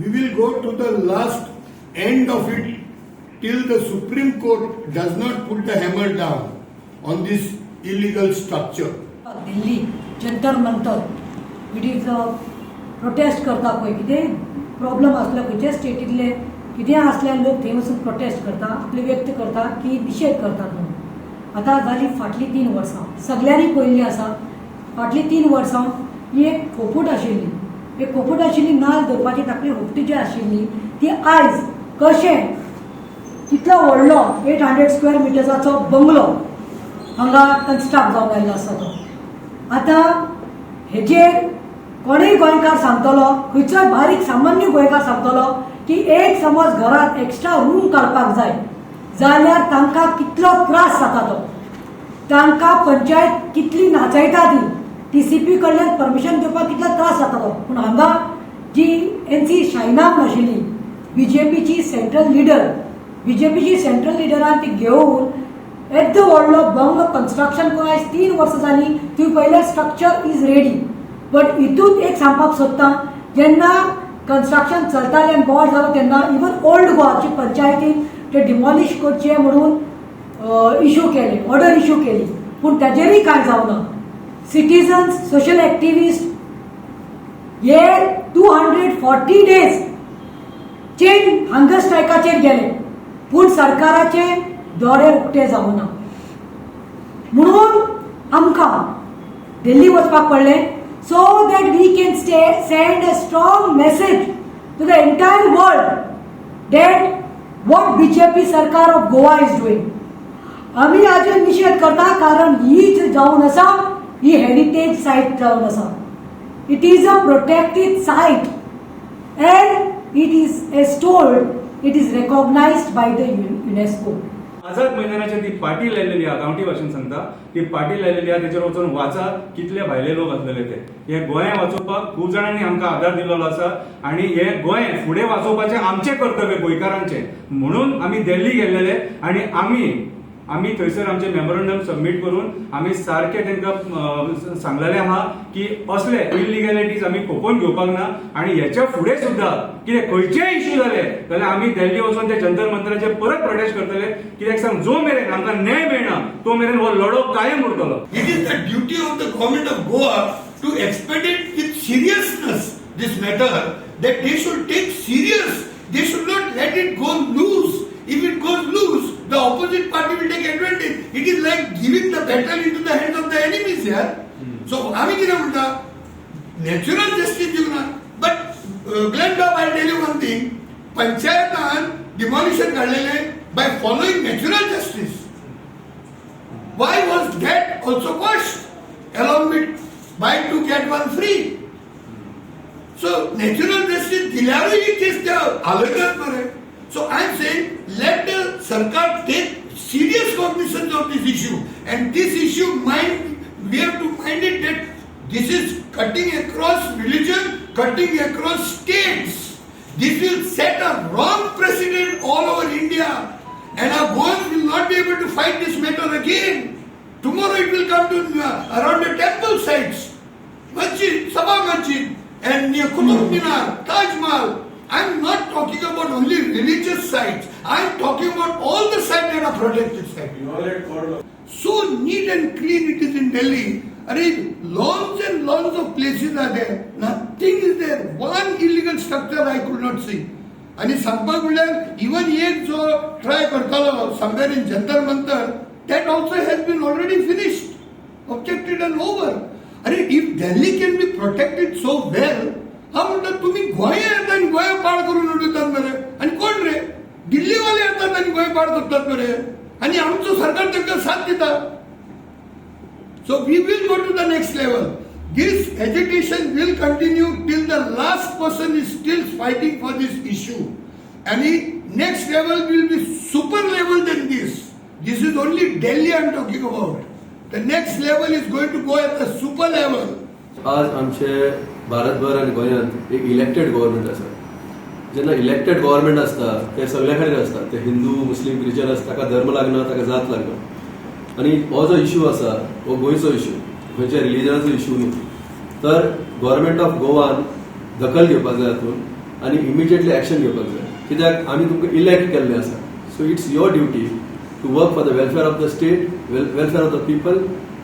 We will go to the last end of it till the Supreme Court does not put the hammer down on this illegal structure. Delhi Jantar Mantar, it is protest करता पळय, कितेंय problem आसल्यार, खंयच्याय स्टेटींतले कितेंय आसल्यार लोक थंय वचून प्रोटेस्ट करता, आपले व्यक्त करता की निशेध करतात म्हणून. आतां जाली फाटलीं 3 वर्सां, सगल्यांनी पळयल्ली आसा. फाटलीं 3 वर्सां ही एक खोपूट आशिल्ली, एक खोपूट आशिल्ली, नाल धरपाची धाकली खोपटी जी आशिल्ली ती आयज कशें कितलो व्हडलो 800 स्क्वेअर मिटर्साचो बंगलो हांगा कन्स्ट्रक्ट जावंक आयिल्लो आसा. तो आतां हेजेर कोणूय गोंयकार सांगतलो, खंयचोय बारीक सामान्य गोंयकार सांगतलो की एक समज घरात एक्स्ट्रा रूम काडपाक जाय जाल्यार तांकां कितलो त्रास जाता तो, तांकां पंचायत कितली नाचयता ती, टीसीपी कडल्यान परमिशन घेवपाक कितलो त्रास जाता तो. पूण हांगा जी एनसी शायना म्हूण आशिल्ली, बीजेपीची सेंट्रल लिडर, बीजेपीची सेंट्रल लिडरान ती घेवन येद्दो व्हडलो बंगलो कन्स्ट्रक्शन करून आयज 3 वर्सां जालीं. तुवें पळयल्यार स्ट्रक्चर is ready. But हितून एक सांगपाक सोदता, जेन्ना कन्स्ट्रक्शन चलतालें आनी बोवाळ जालो तेन्ना इवन ओल्ड गोवाची पंचायतीन ते डिमॉलिश करचे म्हणून इशू केले, ऑर्डर इशू केली, पूण ताजेरय कांय जावना. सिटीजन्स, सोशल एक्टिविस्ट हे 240 days chain hunger स्ट्रायकाचेर गेले, पूण सरकाराचे दोळे उक्ते जावना म्हणून आमकां दिल्ली वचपाक पडलें, so that we can stay send a strong message to the entire world that what BJP सरकार of Goa is doing. आमी हाजेर निशेध करता, कारण ही जी जावन आसा ही हेरिटेज सायट जावन आसा. It is a protected site and it is as told, it is recognized by the UNESCO. आझाद मैदानाचेर ती पाटी लायलेली आहा, गांवठी भाशेन सांगता, ती पाटी लायलेली आहा, तेचेर वचून वाचा कितले भायले लोक आसलेले ते. हे गोंय वाचोवपाक खूब जाणांनी आमकां आदार दिलेलो आसा आनी हे गोंय फुडें वाचोवपाचें आमचें कर्तव्य गोंयकारांचें म्हणून आमी दिल्ली गेल्लेले आनी आमी थंयसर आमचें मेमोरंडम सबमीट करून आमी सारकें तांकां सांगलेलें आहा की असले इलिगॅलिटीज आमी खपोवन घेवपाक ना आनी हेच्या फुडें सुद्दां कितें खंयचेय इश्यू जाले जाल्यार आमी दिल्ली वचून ते जंतर मंतराचेर परत प्रोटेस्ट करतले. कित्याक सांग, जो मेरेन आमकां न्याय मेळना तो मेरेन हो लढो कायम उरतलो. It is the duty of the government of Goa to expedite with seriousness this matter, that they should take serious. They should not let it go loose. If it goes loose, the opposite party will take advantage. It is like giving the battle into the hands of the enemies here. So, आमी कितें म्हणटा, natural justice दिवंक ना. But Glenn बाब, I tell you one thing, पंचायतान demolition काडलेलें by following natural justice. Why was that also quashed along with buy two get one free? So natural justice दिल्यारूय ही केस त्या हालयतात मरे. So I am saying, let the सरकार take serious cognizance of this issue, and this issue, mind, we have to mind it that this is cutting across religion, cutting across states. This will set a wrong precedent all over India, and our Goans will not be able to fight this matter again. Tomorrow it will come to around the temple sites, Masjid, Sabha Masjid, and near Qutub Minar, Taj Mahal. I'm not talking about only religious sites. I'm talking about all the sites that are protected sites. So neat and clean it is in Delhi. Arey, lawns and lawns of places are there. Nothing is there. One illegal structure I could not see. आणि सांगपाक म्हणल्यार even एक जो try करतालो somewhere in Jantar Mantar, that also has been already finished, objected and over. अरे, if Delhi can be protected so well, हांव म्हणटा तुमी गोंया येता आनी गोंया पाड करून उडयतात मरे. आनी कोण रे, दिल्लीवाले येतात आनी गोंय पाड करतात मरे आनी आमचो सरकार तांकां साथ दिता. So we will go to the next level. This agitation will continue till the last person is still fighting for this issue. And the next level will be super level than this. This is only Delhi I am talking about. The next level is going to go at the super level. आज आमचे भारतभर आनी गोंयांत एक elected government आसा. जेन्ना elected government आसता ते सगळ्या खातीर आसता, ते हिंदू, मुस्लीम, क्रिश्चन आसता, ताका धर्म लागना, ताका जात लागना. आनी हो जो इशू आसा हो गोंयचो इशू, खंयच्या रिलिजनाचो इशू न्हू. तर गव्हर्मेंट ऑफ गोवान दखल घेवपाक जाय हातूंत. आनी इमिजिएटली एक्शन घेवपाक जाय, कित्याक आमी तुमकां इलेक्ट केल्ले आसा. So it's your duty to work for the welfare of the state, welfare of the people,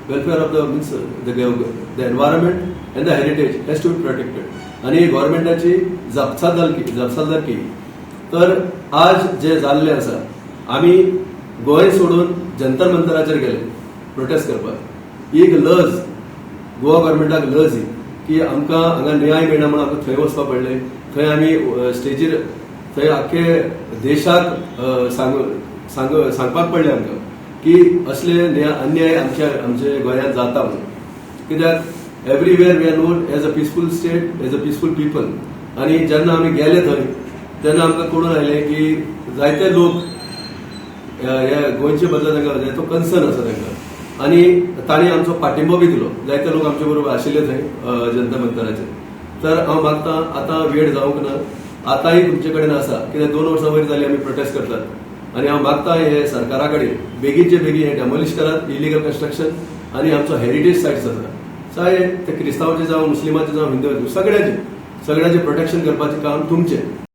welfare of the means the environment, and the heritage has to be protected. आनी गव्हर्मेंटाची जापसालदारकी. तर आज जे जाल्लें आसा, आमी गोंय सोडून जंतर मंतराचेर गेले प्रोटेस्ट करपाक. एक लज, गोवा गव्हर्मेंटाक लज ही की आमकां हांगा न्याय मेळना म्हणून आमकां थंय वचपाक पडलें. थंय आमी स्टेजीर थंय आख्खे देशाक सांग सांग सांगपाक पडलें आमकां की असले अन्याय आमच्या आमच्या गोंयांत जाता म्हणून. कित्याक everywhere we are known as a peaceful state, as a peaceful people. आनी जेन्ना आमी गेले थंय, तेन्ना आमकां कळून आयलें की जायते लोक ह्या गोंयचे बद्दल तांकां तो कन्सर्न आसा तांकां आनी तांणी आमचो पाठिंबो बी दिलो. जायते लोक आमचे बरोबर आशिल्ले थंय जंतर मंतराचेर. तर हांव मागता, आतां वेळ जावंक ना, आतांय तुमचे कडेन आसा, कित्याक 2 वर्सां वयर जाली आमी प्रोटेस्ट करतात. आनी हांव मागता हे सरकारा कडेन, बेगीनचे बेगीन हे डेमोलिश करात इलिगल कन्स्ट्रक्शन. आनी आमचो हेरिटेज सायट्स आसा, चाहे ते क्रिस्तांवाचे जावं, मुस्लिमाचे जावं, हिंदू, सगळ्याचे सगळ्याचे प्रोटेक्शन करपाचें काम तुमचें.